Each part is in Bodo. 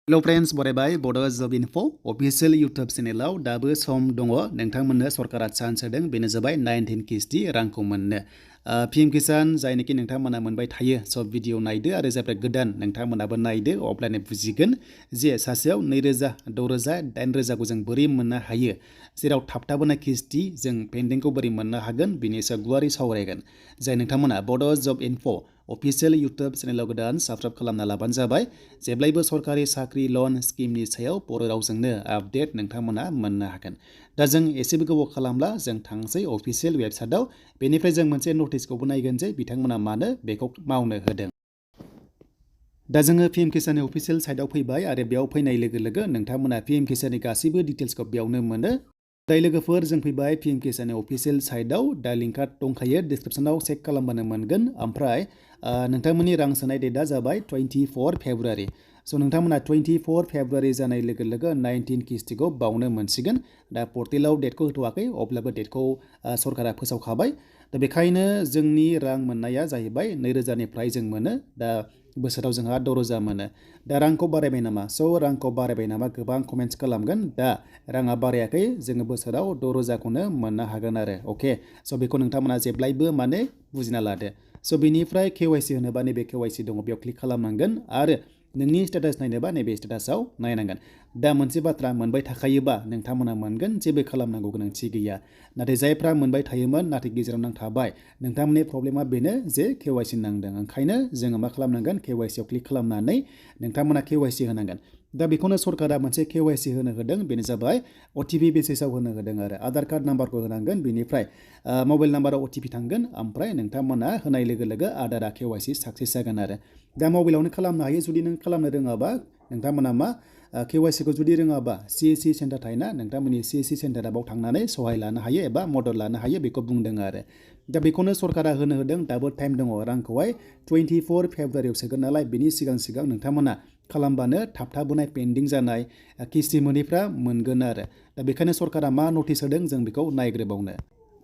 Hello friends, बरायबाय Bodo Job Info official YouTube channelaव दाबो सम दङ नोंथांमोननो सरकारा चान्स होदों बेनो जाबाय 19 किस्ति रांखौ मोननो PM किसान जायनोखि नोंथांमोना मोनबाय थायो सब भिडिअ नायदो आरो जायफ्रा गोदान नोंथांमोनाबो नायदो अब्लानो बुजिगोन जे सासेयाव 2000 6000 8000 खौ जों बोरै मोननो हायो जेराव थाबथाबोनाय किस्ति जों पेन्डिंखौ बोरै मोननो हागोन बेनि सायाव गुवारै सावरायगोन जाय नोंथांमोना Bodo Job Info official YouTube चेनेलाव गोदान साबस्क्राइब खालामना लाबानो जाबाय जेब्लायबो सरकारि साख्रि लन स्किमनि सायाव बर' रावजोंनो आपडेट नोंथांमोना मोननो हागोन दा जों एसेबो गोबाव खालामला जों थांसै अफिसियेल वेबसाइटआव बेनिफ्राय जों मोनसे नटिसखौबो नायगोन जे बिथांमोना मानो बेखौ मावनो होदों दा जोङो PM किसाननि अफिसियेल साइटआव फैबाय आरो बेयाव फैनाय लोगो लोगो नोंथांमोना PM किसाननि गासैबो डिटेल्सखौ बेयावनो मोनो दाय लोगोफोर जों फैबाय PM किसाननि अफिसियेल साइटआव दा लिंकआ दंखायो डिसक्रिप्शनाव चेक खालामबानो मोनगोन ओमफ्राय नोंथांमोननि रां सोनाय डेटआ जाबाय 24 फेब्रुवारि स' नोंथांमोना 24 फेब्रुवारि जानाय लोगो लोगो 19 किस्तिखौ बावनो मोनसिगोन दा पर्टेलाव डेटखौ होथ'वाखै अब्लाबो डेटखौ सरकारा फोसावखाबाय दा बेखायनो जोंनि रां मोननाया जाहैबाय 2000 निफ्राय जों मोनो दा बोसोराव जोंहा 6000 मोनो दा रांखौ बारायबाय नामा स' रांखौ बारायबाय नामा गोबां कमेन्ट्स खालामगोन दा राङा बारायाखै जोङो बोसोराव 6000 खौनो मोननो हागोन आरो अके स' बेखौ नोंथांमोना जेब्लायबो माने बुजिना लादो स' बेनिफ्राय KYC होनोबा नैबे KYC दङ बेयाव क्लिक खालामनांगोन आरो नोंनि स्टेटास नायनोबा नैबे स्टेटासआव नायनांगोन दा मोनसे बाथ्रा मोनबाय थाखायोबा नोंथांमोना मोनगोन जेबो खालामनांगौ गोनांथि गैया नाथाय जायफ्रा मोनबाय थायोमोन नाथाय गेजेराव नांथाबाय नोंथांमोननि प्रब्लेमा बेनो जे KYC नांदों ओंखायनो जोङो मा खालामनांगोन KYC आव क्लिक खालामनानै नोंथांमोना KYC होनांगोन दा बेखौनो सरकारा मोनसे KYC होनो होदों बेनो जाबाय OTP बेसिसआव होनो होदों आरो आधार कार्ड नाम्बारखौ होनांगोन बेनिफ्राय मबाइल नाम्बाराव OTP थांगोन ओमफ्राय नोंथांमोना होनाय लोगो लोगो आधारा KYC साक्सेस जागोन आरो दा मबाइलावनो खालामनो हायो जुदि नों खालामनो रोङाबा नोंथांमोना मा KYC खौ जुदि रोङाबा CSC सेन्टार थायोना नोंथांमोननि CSC सेन्टाराव थांनानै सहाय लानो हायो एबा मदद लानो हायो बेखौ बुंदों आरो दा बेखौनो सरकारा होनो होदों दाबो टाइम दङ रांखौहाय 24 फेब्रुवारियाव सोगोन नालाय बेनि सिगां नोंथांमोना खालामबानो थाबथाबोनाय पेन्डिं जानाय किस्ति मोनैफ्रा मोनगोन आरो दा बेखायनो सरकारा मा नटिस होदों जों बेखौ नायग्रोबावनो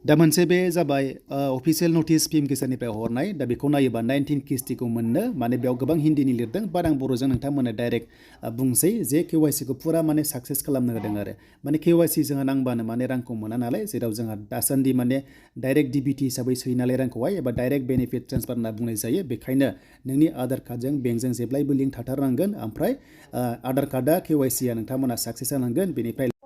दा मोनसे बे जाबाय अफिसियेल नटिस PM किसाननिफ्राय हरनाय दा बेखौ नायोबा 19 किस्तिखौ मोननो माने बेयाव गोबां हिन्दीनि लिरदों बाट आं बर'जों नोंथांमोननो डाइरेक्ट बुंसै जे KYC खौ पुरा माने साक्सेस खालामनो होदों आरो माने KYC जोंहा नांबानो माने रांखौ मोना नालाय जेराव जोंहा दासान्दि माने डाइरेक्ट DBT हिसाबै सोयो नालाय रांखौहाय एबा डाइरेक्ट बेनिफिट ट्रेन्सफार होनना बुंनाय जायो बेखायनो नोंनि आधार कार्डजों बेंकजों जेब्लायबो लिंक थाथारनांगोन ओमफ्राय आधार कार्डआ KYC आ नोंथांमोना साक्सेस जानांगोन बेनिफ्राय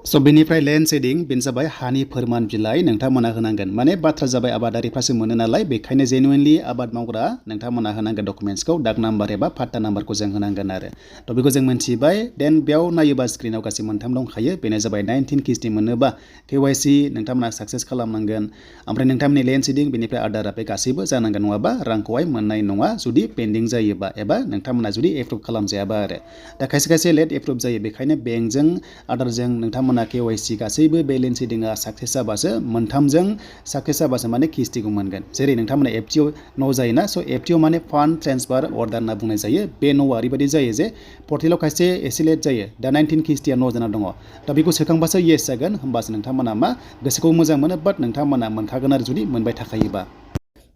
स' बेनिफ्राय लेन्ड सेडिं बेनो जाबाय हानि फोरमान बिलाइ नोंथांमोना होनांगोन माने बाथ्रा जाबाय आबादारिफ्रासो मोनो नालाय बेखायनो जेनुइनलि आबाद मावग्रा नोंथांमोना होनांगोन डकुमेन्ट्सखौ डाक नाम्बार एबा पाट्टा नाम्बारखौ जों होनांगोन आरो थ' बेखौ जों मोनथिबाय देन बेयाव नायोबा स्क्रिनाव गासै मोनथाम दंखायो बेनो जाबाय 19 किस्ति मोननोबा KYC नोंथांमोना साक्सेस खालामनांगोन ओमफ्राय नोंथांमोननि लेन्ड सेडिं बेनिफ्राय आधारा बे गासैबो जानांगोन नङाबा रांखौहाय मोननाय नङा जुदि पेन्डिं जायोबा एबा नोंथांमोना जुदि एप्रुभ खालामजायाबा आरो दा खायसे लेट एप्रुभ जायो बेखायनो बेंकजों आधारजों नोंथांमोना KYC गासैबो बेलेन्स सेडिंआ साक्सेस जाबासो मोनथामजों साक्सेस जाबासो माने किस्तिखौ मोनगोन जेरै नोंथांमोना FTO न' जायोना स' FTO माने फान्ड ट्रेन्सफार अर्डार होनना बुंनाय जायो बे न'आ ओरैबायदि जायो जे पर्टेलाव खायसे एसे लेट जायो दा 19 किस्तिया न' जाना दङ दा बेखौ सोखांबासो येस जागोन होमबासो नोंथांमोना मा गोसोखौ मोजां मोनो बाट नोंथांमोना मोनखागोन आरो जुदि मोनबाय थाखायोबा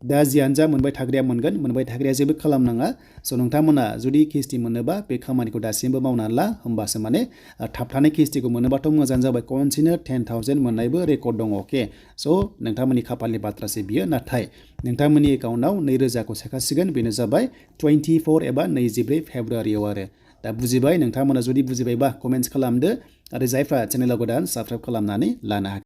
दा जियानो जा मोनबाय थाग्राया मोनगोन मोनबाय थाग्राया जेबो खालामनाङा स' नोंथांमोना जुदि किस्ति मोनोबा बे खामानिखौ दासिमबो मावनानै ला होमबासो माने थाबथानाय किस्तिखौ मोनोबाथ' मोजां जाबाय खनसेनो 10,000 मोननायबो रेकर्ड दङ अके स' नोंथांमोननि खाफालनि बाथ्रासो बियो नाथाय नोंथांमोननि एकाउन्टआव 2000 खौ सोखासिगोन बेनो जाबाय 24 एबा 24 फेब्रुवारियाव आरो दा बुजिबाय नोंथांमोना जुदि बुजिबायबा कमेन्ट्स खालामदो आरो जायफ्रा चेनेलाव गोदान साबस्क्राइब खालामनानै लानो हागोन